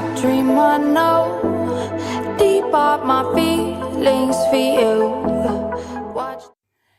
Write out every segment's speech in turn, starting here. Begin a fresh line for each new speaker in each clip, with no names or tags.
A dream I know. Deep are my feelings for you. Watch.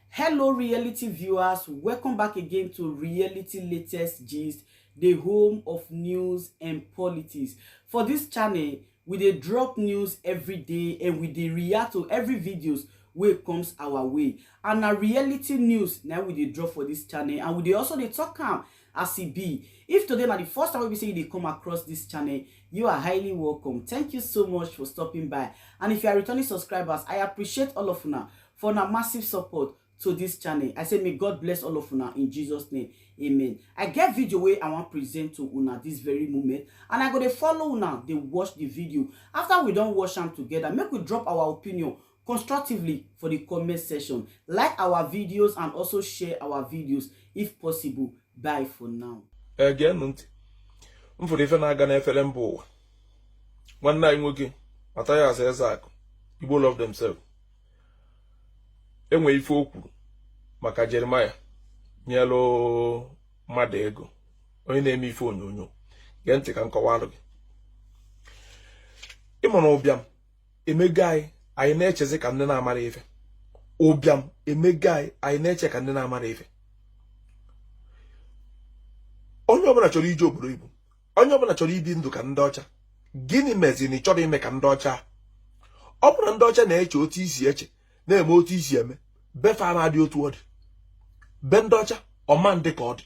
Hello reality viewers, welcome back again to Reality Latest Gist, the home of news and politics. For this channel, we dey drop news every day and we dey react to every videos wey comes our way. And na reality news na we dey drop for this channel, and we dey also dey talk am as e be. If today na the first time wey be say you dey come across this channel, you are highly welcome. Thank you so much for stopping by. And if you are returning subscribers, I appreciate all of una for una massive support to this channel. I say may God bless all of una in Jesus name. Amen. I get video wey I wan present to una this very moment, and I go dey follow una dey watch the video. After we don watch am together, make we drop our opinion constructively for the comment section. Like our videos and also share our videos if possible. Bye for now.
Ee, geenụ ntị. M fụrụ ife na-aga n'efere mba ụwa. Nwanne anyị nwoke Mathias Ezeaku, Igbo love themselves, enwe ife o kwuru maka Jeremiah nyelụ mmadụ ego, onye na-eme ife onyonyo. Gee ntị ka m kọwalụ gị. Ịmụ na ụbịam emego anyị, anyị na-echezi ka ndị na-amara ife. Ụbịam emego anyị, anyị na-eche ka ndị na-amara ife. Onye ọbụla chọrọ ije obodo Igbo, onye ọbụla chọrọ ibi ndụ ka ndị ọcha. Gịnị meziri na ị chọrọ ime ka ndị ọcha? Ọ bụrụ na ndị ọcha na-eche otu isi eche, na-eme otu isi eme, befe ama dị otu ọ dị. Be ndị ọcha ọma ndị ka ọ dị.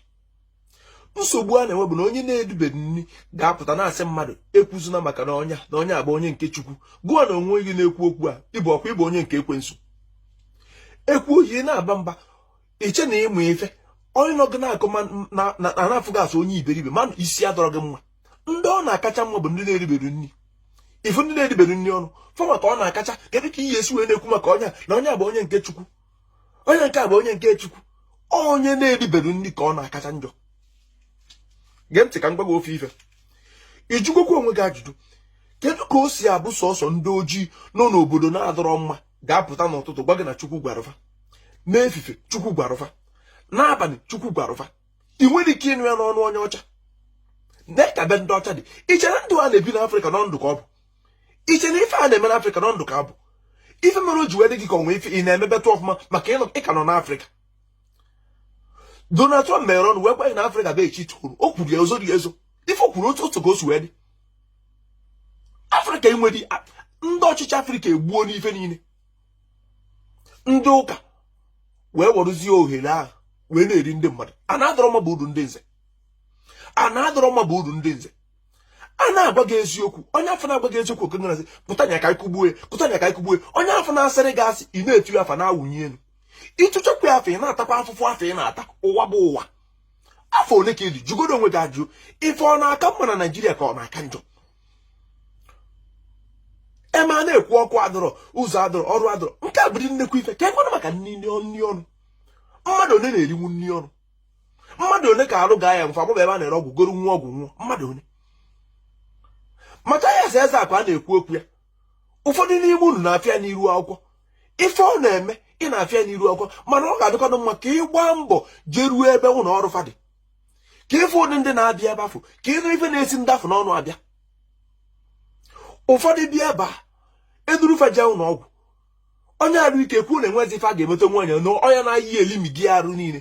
Nsogbu a na-enwe bụ na onye na-edubeghị nri ga-apụta na-asị mmadụ ekwuzuna maka na ọnya na onye abụ onye nke Chukwu. Gụọ na onwe gị na-ekwu okwu a, ịbụ ọkwa ịbụ onye nke ekwensu. Ekwu oyi na-aba mba, iche na ịmụ ife onye nọ gị na-akụ na-afụ gị asụ onye iberibe. Ma isi adọrọ gị mma. Ndị ọ na-akacha mma bụ ndị na-eribere nri. Ifu ndị na-eribere nri ọnụ fọma ka ọ na-akacha. Kedu ka iyi esi wee na-ekwu maka onye a na onye a bụ onye nke Chukwu, onye nke a bụ onye nke Chukwu? Onye na-eribere nri ka ọ na-akacha njọ. Gee ntị ka m gwa gị ofe ife. Ijugokwa onwe gị ajụjụ, kedu ka o si abụ sọsọ ndị ojii nọ n'obodo na-adọrọ mma ga-apụta n'ụtụtụ gwa gị na Chukwu gwarụfa, n'efife Chukwu gwarụfa, n'abalị Chukwu gwarụfa? Ị nwere ike ịnụ ya n'ọnụ onye ọcha. Mee ka be ndị ọcha dị. Iche na ndụ a na-ebi n'Afrịka nọ ndụ ka ọ bụ? Iche na ife a na-eme n'Afrịka nọ ndụ ka ọ bụ? Ife mere o ji wee dị gị ka onwe ife ị na-emebetụ ọfụma maka ị ka nọ n'Afrịka. Donald Trump mere ọnụ wee gwa gị na Afrịka bụ echi tụrụ. O kwuru ya ezo dị ezo. Ife o kwuru, otu otu ka o si wee dị. Afrịka enweghị ndị ọchịchị. Afrịka egbuo n'ife niile. Ndị ụka wee werezie ohere ahụ wee na-eri ndị mmadụ. A na-adọrọ mma bụ uru ndị nze, a na-adọrọ mma bụ uru ndị nze. A na-agwa gị eziokwu, onye afọ na-agwa gị eziokwu oke ngazi pụta nya ka ịkụgbuo, pụta nya ka ịkụgbuo. Onye afọ na-asịrị gị asị, ị na-etu ya afa, na-awụnye elu, ịtụchakwa ya afọ, ị na-atakwa afụfụ afọ ị na-ata. Ụwa bụ ụwa. Afọ ole ka ị dị? Jụgodo onwe gị ajụ, ife ọ na-aka mma na Naijiria ka ọ na-aka njọ? Eme a na-ekwu ọkụ adọrọ, ụzọ adọrọ, ọrụ adọrọ. Nke a bụrụ nnekwu ife ka ekwenụ maka nri nri ọnụ. Mmadụ one na-erinwu nri ọnụ? Mmadụ one ka arụ gaa ya mfe agbaba ebe a na-ere ọgwụ goro nwa ọgwụ nwụọ? Mmadụ one? Mathias Ezeaku a na-ekwu okwu ya, ụfọdụ n'ime unu na-afịa n'iru akwụkwọ. Ife ọ na-eme, ị na-afịa n'iru akwụkwọ, mana ọ ga-adịkwanụ mma ka ị gbaa mbọ jeruo ebe ụlọ ọrụ fadị, ka ife ụdị ndị na-abịa ebe afọ, ka ịnụ ife na-esi ndị afọ n'ọnụ abịa. Ụfọdụ bịa ebe a edurufa jee ụlọ ọgwụ, onye arụ ike kwuo na enwezi ife a ga-emeta nwaanyị na ọnya na-ayị elimi gị arụ niile.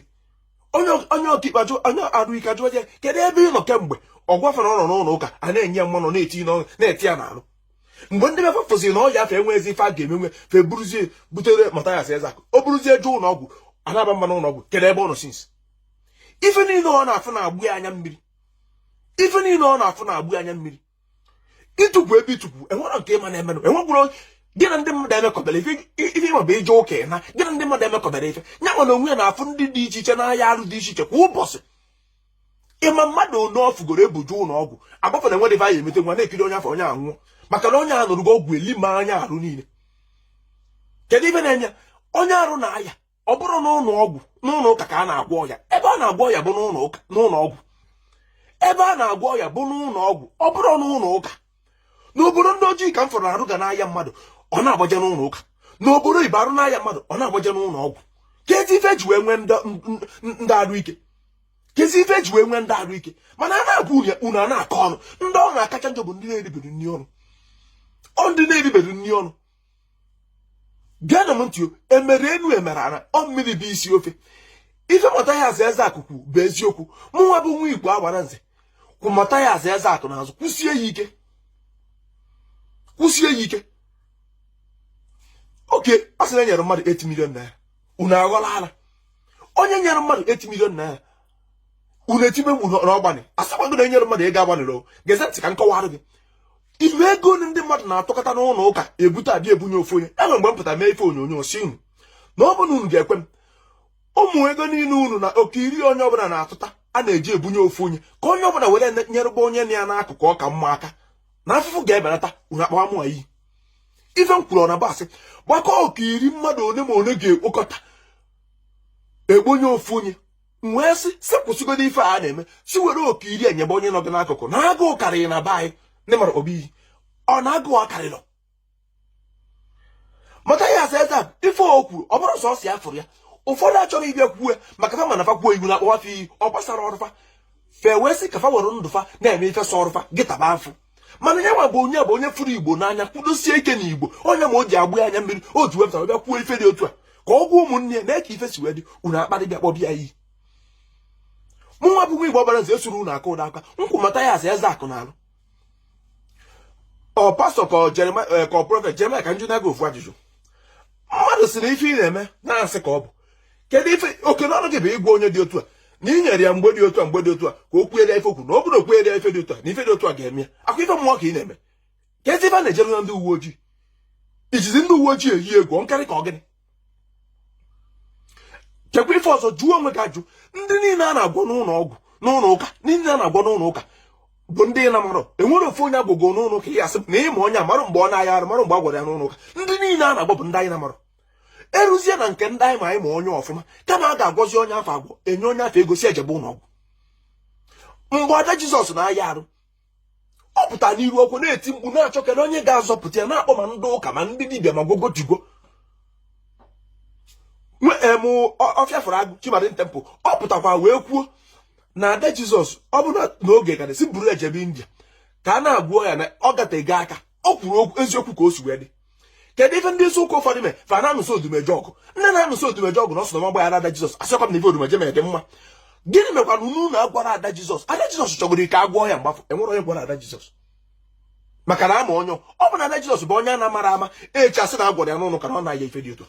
Onye ọkaikpe ajụ onye arụ ike, ajụ ya, kedu ebe ị nọ kemgbe? Ọ gwafa na ọ nọ n'ụlọ ụka, a na-enye ya mmanụ, na-eti n'ọnụ, na-eti ya n'arụ. Mgbe ndị befa fụziri na ọya afọ enwezi ife a ga-emenwe, fe buruzie butere Mathias Ezeaku. O buruzie jee ụlọ ọgwụ, anaba mma n'ụlọ ọgwụ, kedu ebe ọ nọ since? Ife niile ọ na-afụ na-agbụ ya anya mmiri. Ife niile ọ na-afụ na-agbụ ya anya mmiri. Ịtụkwu ebe ịtụkwu enwere nke ịma na-emenụ. Enwekwuru gị na ndị mmadụ emekọbara ife. Ife ịma bụ ije ụka na gị na ndị mmadụ emekọbara ife nya nwa na onwe ya na-afụ ndị dị iche iche n'ahịa arụ dị iche iche kwa ụbọchị. Ịma mmadụ one ọ fugoro ebuju ụlọ ọgwụ, agbafa na enwere ife anyị emete nwa, na-ekiri onye afọ, onye anwụọ maka na onye a nụrụgo ọgwụ elime anya arụ niile. Kedu ife na-enye onye arụ na-aya? Ọ bụrụ n'ụlọ ọgwụ, n'ụlọ ụka ka a na-agwọ ọya. Ebe a na-agwọ ọya bụ n'ụlọ ụka, n'ụlọ ọgwụ. Ebe a na-agwọ ọya bụ n'ụlọ ọgwụ, ọ bụrụ n'ụlọ ụka. N'obodo ndị ojii ka m fọrọ arụ ga n'ahịa mmadụ, ọ na-agbaje n'ụlọ ụka. N'obodo ibe arụ n'ahịa mmadụ, ọ na-agbaje n'ụlọ ọgwụ. Ka ezi ife eji wee nwee ndị arụ ike? Kezi ife eji wee nwee ndị arụ ike? Mana a na-agwa unu ya, unu a na-akọ ọnụ. Ndị ọ na-akacha njọ bụ ndị na-eribere nri ọnụ. Ọ ndị na-eribere nri ọnụ. Geenụ m ntị o, emere enu emere ana, ọ mmiri bụ isi ofe. Ife Mathias Ezeaku kwu bụ eziokwu. Mụnwa bụ nwa Igbo agbara nze kwụ Mathias Ezeaku n'azụ, kwụsie ya ike, kwụsie ya ike. Oke a sị na enyere mmadụ 8 million naira, unu aghọla ala. Onye nyere mmadụ 8 million naira, unu etibe mkpu n'ọgbanị, asakwago na enyere mmadụ ego agbanịrị. Geze ntị ka m kọwara gị ife ego ndị mmadụ na-atụkọta n'ụlọ ụka ebute abịa ebunye ofu onye. Enwere mgbe m pụtara mee ife onyonyo si unu na ọ bụ na unu ga-ekwe m, ụmụ ego niile unu na oke iri onye ọbụla na-atụta a na-eji ebunye ofu onye, ka onye ọbụla were nyerụgba onye na ya n'akụkụ ọka mma aka na afụfụ ga-ebelata. Unu akpawa mụ iyi. Ife m kwuru ọ na basị gbakọ oke iri mmadụ one ma one ga-ekpokọta egbonye ofu onye, wee sị sị kwụsịgodo ife a na-eme, si were oke iri enyebe onye nọ gị n'akụkụ na agụụ karịrị na be anyị. Ndị mara obi iyi ọ na agụụ akarịrọ. Mathias Ezeaku ife o kwuru, ọ bụrụ sọsọ ya fụrụ ya, ụfọdụ achọrọ ịbịa kwuo maka fa, mana fa kwuo, iwu na akpọwafa iyi. Ọ gbasara ọrụfa fe wee sị ka fa were ndụ fa na-eme ife sọ ọrụfa gị taba afụ. Mana ya nwa bụ onye bụ onye fụrụ Igbo n'anya, kwudosie ike na Igbo, onye ma o ji agbụ ya anya mmiri, o ji wepụtara bịa kwuo ife dị otu a ka ọ gwa ụmụnne ya na ka ife si wee dị. Unu akparị bịa kpọbịa iyi. Mụnwa bụ nwa Igbo gbara nze esoro unu aka ụda aka nkwụ Mathias Ezeaku na-alụ ọ pastọ ka ọ Jeremiah ka ọ prophet Jeremiah. Ka njụ na-aga ofu ajụjụ. Mmadụ sị na ife ị na-eme na-asị ka ọ bụ kedu ife oke n'ọrụ gị bụ ịgwa onye dị otu a na ị nyere ya mgbe dị otu a, mgbe dị otu a, ka o kwuere ya ife okwu, na ọ bụrụ o kwuere ya ife dị otu a, na ife dị otu a ga-eme ya. Akwa ife mmụọ ka ị na-eme. Ka ezi ife a na-ejere na ndị uwe ojii ijizi ndị uwe ojii eyi egwu nkarị ka ọ gịnị? Chekwa ife ọzọ, jụọ onwe gị ajụ. Ndị niile a na-agwọ n'ụlọ ọgwụ, n'ụlọ ụka niile a na-agwọ n'ụlọ ụka bụ ndị na-amarụ. Enwere ofu onye agwụgo n'ụlọ ụka ihe asị na ịma onye amarụ mgbe ọ na-aya arụ, marụ mgbe a gwara ya n'ụlọ ụka. Ndị niile a na-agwọ bụ ndị anyị na-amarụ. Eruzie na nke ndị anyị ma, anyị ma onye ọfụma, kama a ga-agwọzi onye afọ agwọ, enye onye afọ ego si ejebe ụlọ ọgwụ. Mgbe ada Jizọs na-aya arụ, ọ pụtara n'iru okwu na-eti mkpu na-achọ kedu onye ga-azọpụta ya, na-akpọ ma ndị ụka ma ndị dibịa ma gwogotigwo em ọfịa fụrụ agụ Chimadin Temple. Ọ pụtakwa wee kwuo na ada Jizọs, ọ bụ n'oge ka si buru ejebe India ka a na-agwọ ya, na ọ gatego aka. O kwuru okwu eziokwu ka o si wee dị. Kedu ife ndị isi ụka ụfọdụ mee? Fa na-anụso Odumeje ọgụ, nne na-anụso Odumeje ọgụ na ọ sị na ọgba ya ada Jizọs. Asịkwa m na ife Odumeje mere dị mma. Gịnị mekwara unu na agwara ada Jizọs? Ada Jizọs chọgoro ike agwọ ya mgbafụ. Enwere onye gwara ada Jizọs maka na ama onye ọ bụ na ada Jizọs bụ onye a na-amara ama echi asị na agwọrọ ya n'ụlọ ka na ọ na-aya ife dị otu a.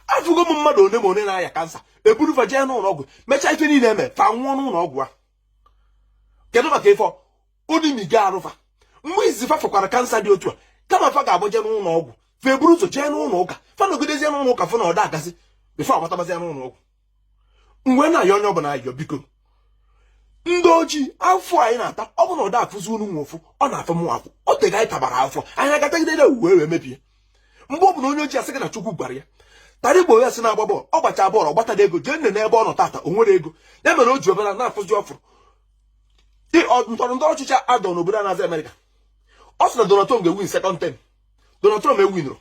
Afụgo m mmadụ one ma one na-aya kansa, eburufa jee n'ụlọ ọgwụ, mechaa ife niile eme, fa nwụọ n'ụlọ ọgwụ a. Kedu maka ife onimiga arụfa mgbe izizi fa fụkwara kansa dị otu a? Kama fa ga-agbaje n'ụlọ ọgwụ, fa eburu ụzọ jee n'ụlọ ụka, fa nọgidezie n'ụlọ ụka, fụ na ọda agazi before agbatabazie n'ụlọ ọgwụ. Mgbe na-ayọ onye ọbụla ayọ, biko, ndị ojii, afọ anyị na-ata, ọ bụ na ọda afụzi unu nwe ụfụ, ọ na-afụ mụ afụ. O tego anyị tabara afọ anyị agatagidere uwe wee mebie. Mgbe ọ bụla onye ojii asị gị na Chukwu gwara ya tara igbo ya sị na-agba bọọlụ, ọ gbachaa bọọlụ, ọ gbatada ego, jee nne n'ebe ọ nọ tata, o nwere ego ya mere o ji obere na-afụzi ọfụrụ ndọrọ ndọrọ ọchịchị adọ n'obodo a na-aza Amerịka. Ọ sị na Donald Trump ga-ewin second term. Donald Trump ewinụrụ.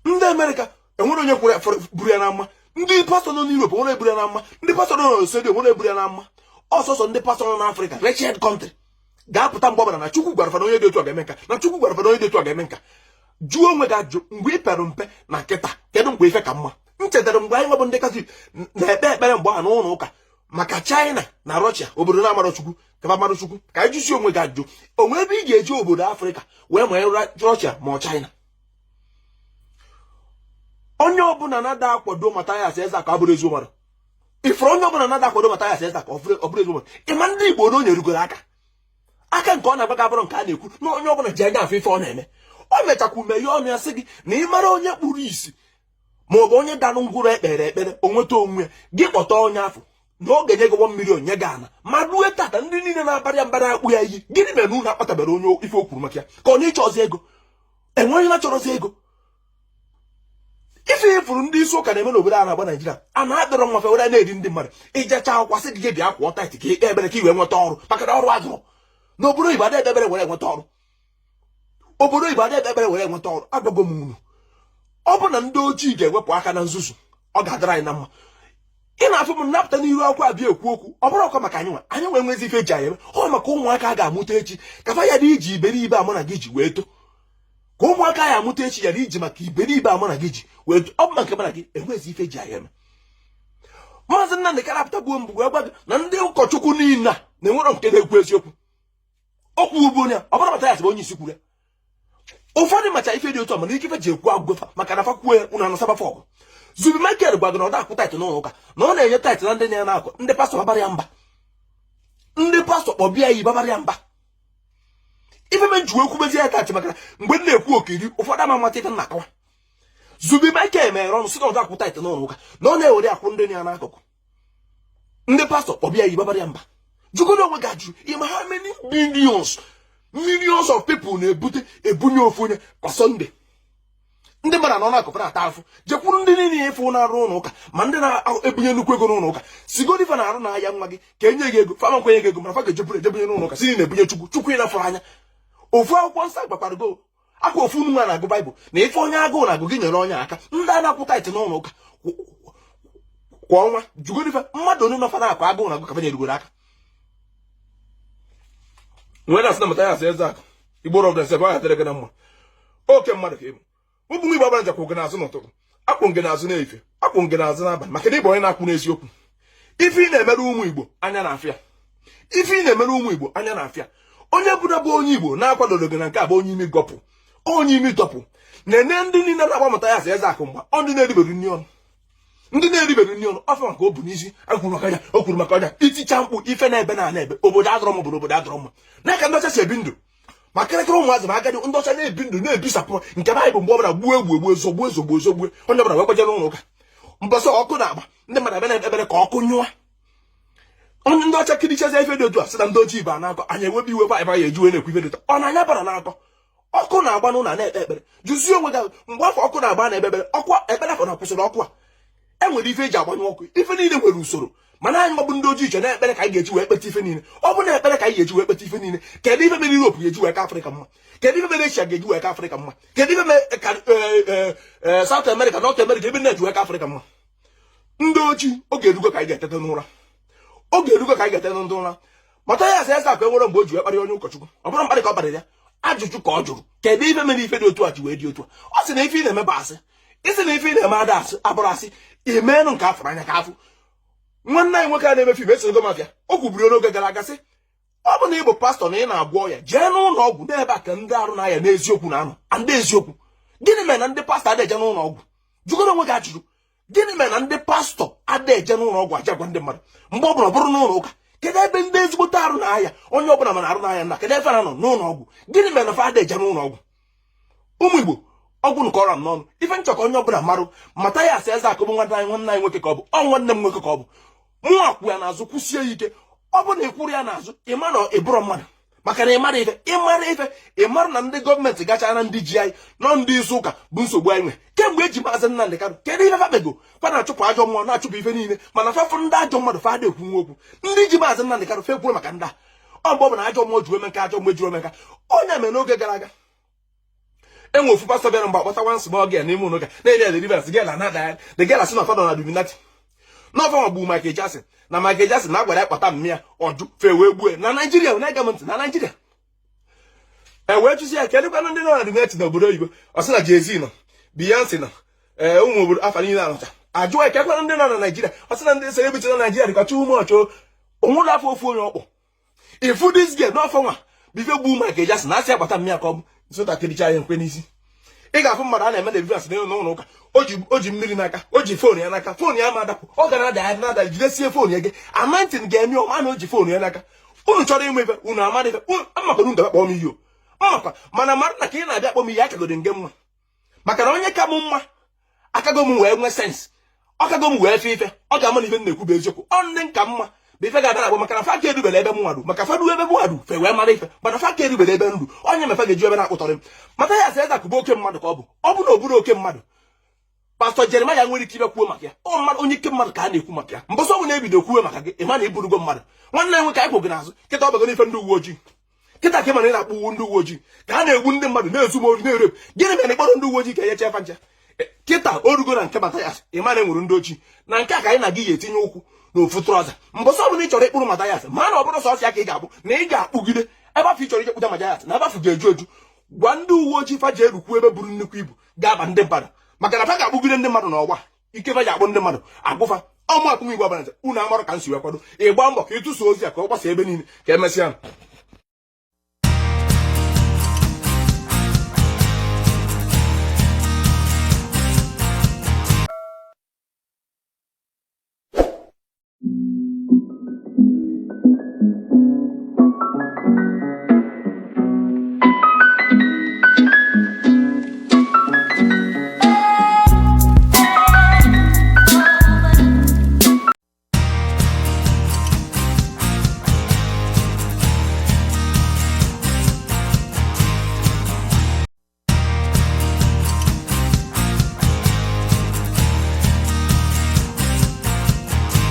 Ndị Amerịka enwere onye kwere buru ya na mma. Ndị pastọ nọ n'Europe nwere eburu ya na mma. Ndị pastọ nọ n'Australia nwere eburu ya na mma. Ọsọsọ ndị pastọ nọ n'Afrịka, wretched country, ga-apụta mgbe ọbụla na Chukwu gwara fa na onye dị otu a ga-eme nka, na Chukwu gwara fa na onye dị otu a ga-eme nka. Jụọ onwe gị ajụ, mgbe ị pere mpe na kịta, kedu mgbe ife ka mma? M chetara mgbe anyị nwebụ ndị Katọlik na-ekpe ekpere mgbe ahụ n'ụlọ ụka maka China na Russia, obodo na-amara Chukwu, ka mara Chukwu. Ka anyị jụsi onwe gị ajụ, onwe ebe ị ga-eji obodo Afrịka wee ma Russia ma ọ China? Onye ọbụla na-ada akwado Mathias Ezeaku abụrụ ezigbo mmadụ. Ifuru onye ọbụla na-ada akwado Mathias Ezeaku, ọ bụrụ ezigbo mmadụ. Ịma ndị Igbo na onye rugoro aka aka nke ọ na-agba gị abụrụ nke a na-ekwu na onye ọbụla ji anya afọ ife ọ na-eme. O mechakwa meghe ọnụ ya sị gị na ị mara onye kpuru isi ma ọ bụ onye danụ ngwụrọ ekpere ekpere o nweta onwe ya, gị kpọta onye afọ na ọ ga-enye gị 1 million, nye gị ana. Ma rue tata, ndị niile na-abarị ya mbara akpụ ya iyi. Gịnị mere na unu akpatabere onye ife o kwuru maka ya ka ọ na-ịchọ ọzọ ego? Enwe onye na-achọrọzi ego. Ife ifuru ndị isi ụka na-eme n'obodo a na-agba Naijiria, a na-adọrọ nwa were na-eri ndị mmadụ. Ijecha akwụkwọ, sị gị bịa kwụọ tithe ka ikpe ekpere ka i wee nweta ọrụ, maka na ọrụ adụrụ n'obodo oyibo. Ada ekpe ekpere were nweta ọrụ. Obodo oyibo, ada ekpe ekpere were nweta ọrụ. Agwago m unu, ọ bụ na ndị ojii ga-ewepụ aka na nzuzu, ọ ga-adịrị anyị na mma. Ị na-afụ m napụta n'iru akwụkwọ abịa ekwu okwu, ọ bụrụ ọkwa maka anyị nwa, anyị nwee nwezi ife eji anyị eme. Ọ maka ụmụaka a ga-amụta echi, ka fa ya dị iji iberibe amụ na gị ji wee too, ka ụmụaka ya amụta echi yara iji maka iberibe amụ na gị ji wee too. Ọ bụ maka mụ na gị enwezi ife eji anyị eme. Maazị Nnamdị Kanụ apụtagbuo mbụ wee gwa gị na ndị ụkọchukwu niile a na-enwero nke na-ekwu eziokwu. Okwu ugbu onye ọ bụrụ Mathias bụ onye isi kwuru ya. Ụfọdụ macha ife dị otu a, mana ike ife ji ekwu agwụgwa maka na fa kwuo ya, unu anasaba ọgụ. Zubi Michael gwa gị na ọ da-akwụ tithe n'ụlọ ụka, na ọ na-enye tithe na ndị na akụ. Ndị pastọ babara ya mba, ndị pastọ kpọbịa ya babara ya mba. Ife me nji wee kwubezi ya tithe, maka na mgbe m na-ekwu okiri, ụfọdụ ama amata ife m na-akọwa. Zubi Michael mere ọnụ sị na ọ da-akwụ tithe n'ụlọ ụka, na ọ na-ewere akwụ ndị ya n'akụkụ. Ndị pastọ kpọbịa ya babara ya mba. Jụgodo onwe gị ajụ, ịma how many millions, millions of people na-ebute ebunye ofu onye kwa Sunday? Ndị mmadụ nọ n'akụkụ na-ata afụ. Jekwuru ndị niile ịfụ na-arụ ụlọ ụka, ma ndị na-ebunye nnukwu ego n'ụlọ ụka, sigoro ife na-arụ n'ahịa nwa gị ka enye gị ego. Fama nkwenye gị ego, mana fa ga-ejeburu ejebunye n'ụlọ ụka, si na ebunye Chukwu. Chukwu ị na-afụrụ anya. Ofu akwụkwọ nsọ gbakwara go akwa ofu nwa na-agụ Baịbụl na ife onye agụụ na-agụ gị nyere onye aka. Ndị a na-akwụ tithe n'ụlọ ụka kwa ọnwa, jugoro ife mmadụ onye nọfa na-akụ agụụ na-agụ ka fa nyerugoro aka. Nwee na asị na Mathias Ezeakụ Igbo of themselves, ọ ya dịrị gị na mma. Oke mmadụ ka ịbụ. Ụbụ Igbo ọbụla njekwụ gị n'azụ n'ụtụtụ, akwụ gị n'azụ n'efe, akwụ gị n'azụ n'abalị, maka na ịbụ onye na-akwụ n'eziokwu. Ife ị na-emere ụmụ Igbo anya na-afịa, ife ị na-emere ụmụ Igbo anya na-afịa. Onye bụrụ bụ onye Igbo na-akwadoro gị na nke a bụ onye imi gọpụ, onye imi dọpụ. Na-ene ndị niile na-agba Mathias Ezeakụ mgba, ọ ndị na-eribere nri ọnụ, ndị na-eribere nri ọnụ ọfọ maka o bu n'isi. Akwuru maka ọnya, o kwuru maka ọnya, iticha mkpu ife na-ebe na ebe obodo adọrọ m, obodo adọrọ mma na ka ndị ọcha si ebi ndụ. Ma kịrịkịrị ụmụazị ma agadi ndị ọcha na-ebi ndụ na-ebisapụ nke Baịbụl. Mgbe ọbụla gbuo egbu egbu, ezogbuo ezogbuo ezogbuo, onye ọbụla wee gbaje n'ụlọ ụka. Mbọsị ọkụ na-agba, ndị mmadụ abịa na-ekpe ekpere ka ọkụ nyụọ. Onye ndị ọcha kirichazi ife dị otu a, sị na ndị ojii ba na-akọ anyị ewebe iwe kwa ya eji wee na-ekwu ife dị otu ọ na anya bara na-akọ. Ọkụ na-agba n'ụlọ na-ekpe ekpere. Jụzie onwe gị, mgbe afọ ọkụ na-agba na-ekpe ekpere, ọkụ ekpere afọ na-akwụsịrị ọkụ a. E nwere ife eji agbanyụ ọkụ. Ife niile nwere usoro, mana anyị bụ ndị ojii che na ekpere ka anyị ga-eji wee kpeta ife niile. Ọ bụ na ekpere ka anyị ga-eji wee kpeta ife niile, kedu ife mere Europe ga-eji wee ka Afrịka mma? Kedu ife mere Asia ga-eji wee ka Afrịka mma? Kedu ife mere ka South America, North America, ebe na-eji wee ka Afrịka mma? Ndị ojii, oge erugo ka anyị ga-etete n'ụra. Oge erugo ka anyị ga-etete n'ụra. Mathias Ezeakụ enwere mgbe o ji wee kparịa onye ụkọchukwu. Ọ bụrụ mkparị ka ọ kparịrị ya, ajụjụ ka ọ jụrụ: kedu ife mere ife dị otu a ji wee dị otu a? Ọ sị na ife ị na-eme bụ asị. Isi na ife ị na-eme ada asị, abụrụ asị imenụ nke afụrụ anya ka afụ. Nwanne anyị nwoke a na-eme film esoro mafia, o kwubiri n'oge gara aga sị, ọ bụ na ị bụ pastọ na ị na-agwọ ọya, jee n'ụlọ ọgwụ n'ebe a ka ndị arụ na-aya n'eziokwu na-anọ ndị eziokwu. Gịnị mere na ndị pastọ ada eje n'ụlọ ọgwụ? Jụgoro onwe gị ajụjụ, gịnị mere na ndị pastọ ada eje n'ụlọ ọgwụ aja gwa ndị mmadụ? Mgbe ọ bụla ọ bụrụ n'ụlọ ụka, kedu ebe ndị ezigbote arụ na-aya, onye ọbụla mana arụ na-aya nna, kedu ebe na nọ n'ụlọ ọgwụ? Gịnị mere na fa ada eje n'ụlọ ọgwụ? Ụmụ Igbo, ọgwụ nke ọra m n'ọnụ. Ife nchọka onye ọbụla marụ, Mathias Ezeakụ bụ nwanne anyị, nwanne anyị nwoke ka ọ bụ, ọ nwanne m nwoke ka ọ bụ. Mụ akwụ ya n'azụ, kwụsie ya ike. Ọ bụ na ị kwụrụ ya n'azụ, ị ma na ị bụrụ mmadụ, maka na ịmara ife, ịmara ife, ịmara na ndị gọọmenti gachara na ndị ji anyị nọ, ndị isi ụka bụ nsogbu anyị nwe kemgbe eji Maazị Nnamdị Kanụ. Kedu ife fabego? Fa na-achụpụ ajọ mmụọ, na-achụpụ ife niile, mana fafụ ndị ajọ mmadụ, fa adị ekwu nwa okwu. Ndị ji Maazị Nnamdị Kanụ fe kwuru maka ndị a. Ọ mgbe ọ bụ na ajọ mmụọ ju eme nka, ajọ mmụọ juru eme nka. Onye mere n'oge gara aga, enwe ofu pastọ bịara mgbe akpọta nwa small girl n'ime ụlọ ụka na-enye ya deliverance. Girl na-ada ya, the girl asị na ọfọdụ na Illuminati, n'ọfọ ma gbu Michael Jackson, na Michael Jackson na agwara ya kpọta mmịa ọjụ fe wee gbue na Naijiria. Na-ege m ntị, na Naijiria e wee chụsi ya. Kedụkwanụ ndị nọ na Illuminati n'obodo oyibo? Ọ sị na Jay-Z nọ, Beyonce nọ, ee, ụmụ obodo afa niile anọcha. Ajụọ ya kekwanụ ndị nọ na Naijiria, ọ sị na ndị celebrity na Naijiria dịka too much. Onwere afọ ofu onye ọkpọ ifu this girl n'ọfọ nwa bife gbu Michael Jackson, na asị akpata mmịa ka ọ bụ nsọtakịrịcha ya nkwe n'isi. Ị ga-afụ mmadụ a na-eme deliverance n'ụlọ ụka, o ji mmiri n'aka, o ji phone ya n'aka, phone ya ma adapụ, ọ ga na-ada ya na-ada, jidesie phone ya gị. Anointing ga-eme ọma na o ji phone ya n'aka. Unu chọrọ ịmụ ife, unu amara ife amakwa. Unu ga-akpọ m iyi o mmakwa, mana mara na ka ị na-abịa kpọ m iyi, akagoro nge mma, maka na onye ka m mma akago m wee nwee sense, ọkago m wee fe ife, ọ ga-ama na ife m na-ekwu bụ eziokwu. Ọ ndị nka mma bụ ife ga-abịa na-akpọ, maka na fa ka erubere ebe m nwarụ, maka fa ruo ebe m nwarụ, fe wee mara ife, mana fa ka erubere ebe m ru. Onye mefa ga-eji ebe na-akpụtọrọ m. Mathias Ezeakụ bụ oke mmadụ ka ọ bụ. Ọ bụ na ọ bụrụ oke mmadụ, pastọ Jeremaya nwere ike ịbịa kwuo maka ya. Ọ mmadụ, onye ike mmadụ ka a na-ekwu maka ya. Mbọsọ ọ na-ebido kwuwe maka gị, ị ma na iburugo mmadụ. Nwanne nwe ka anyị kwụ gị n'azụ. Kịta ọ bago n'ife ndị uwe ojii. Kịta ka ị mara ị na-akpọ uwe ndị uwe ojii ka a na-egbu ndị mmadụ, na-ezu m ori, na-erepụ. Gịnị mere na ịkpọrọ ndị uwe ojii ka enyecha efa ncha? Kịta o rugo na nke Mathias, ị ma na enwere ndị ochi na nke a ka anyị na gị ga-etinye ụkwụ n'ofu trouser. Mbọsị ọbụla ị chọrọ ịkpụrụ Mathias, ma na ọ bụrụ sọsọ ya ka ị ga-abụ na ị ga-akpụgide ebe afọ ị chọrọ ije kpụta Mathias na ebe afọ ga-eju eju. Gwa ndị uwe ojii fa ji erukwu ebe buru nnukwu ibu ga-aba ndị mmadụ, maka na fa ga-akpụgide ndị mmadụ n'ọgba ike fa ji akpụ ndị mmadụ agwụfa. Ọmụ akpụm Igwe Ọbanaeze, unu amarụ ka m si wee kwado. Ịgba mbọ ka ịtụsa ozi a ka ọ gbasa ebe niile. Ka emesịa.